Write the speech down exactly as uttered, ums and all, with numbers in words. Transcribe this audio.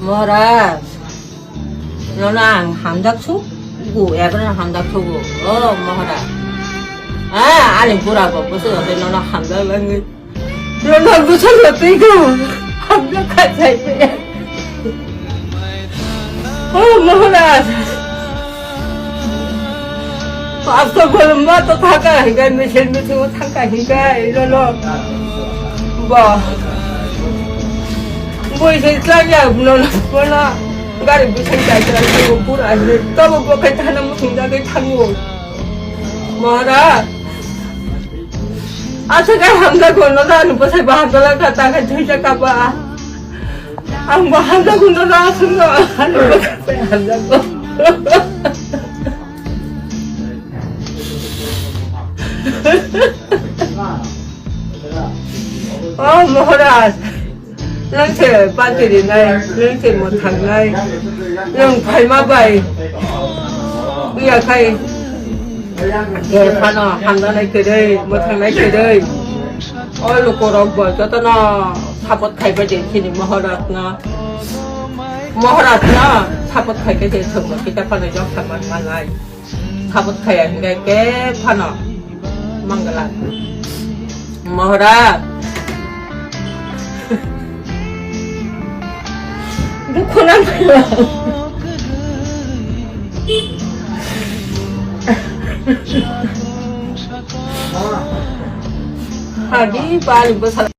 Maharaj, nono ang hamjak sugo, eboni hamjak sugo. O Maharaj. Ah, ani bura bo bwswk nono hamjak langwi. Nono bwswk twi go. Hamjak kha sai. O Maharaj. Pastor bolomba to thaka hingai, misil misil thangka hingai, lolo. Ba. Boi se tlanya lolo, bola. Gari bising kai kai, pura ni. Tabo bo kai thana musung da kai thango. Maharaj. Asa kai hamda gono da, anu pasai bahar dola kata kai thuja kaba. Ang bahar da gono da, asung da. Anu pasai hamda gono. O Maharaj, nwng se party rinai, nwng se mwthangnai, nwng phaima bai, iya khai, je phano hamjaknai kwrwi, mwthangnai kwrwi, o lukurok bo jotono support khaibai de chini Maharajno, Maharajno support khaikhe je thwngmung kisa phano jok saman manai. Support khaiya hingai khe phano mangala. Maharaj. Dukhu nang. Hadi bali bwsa.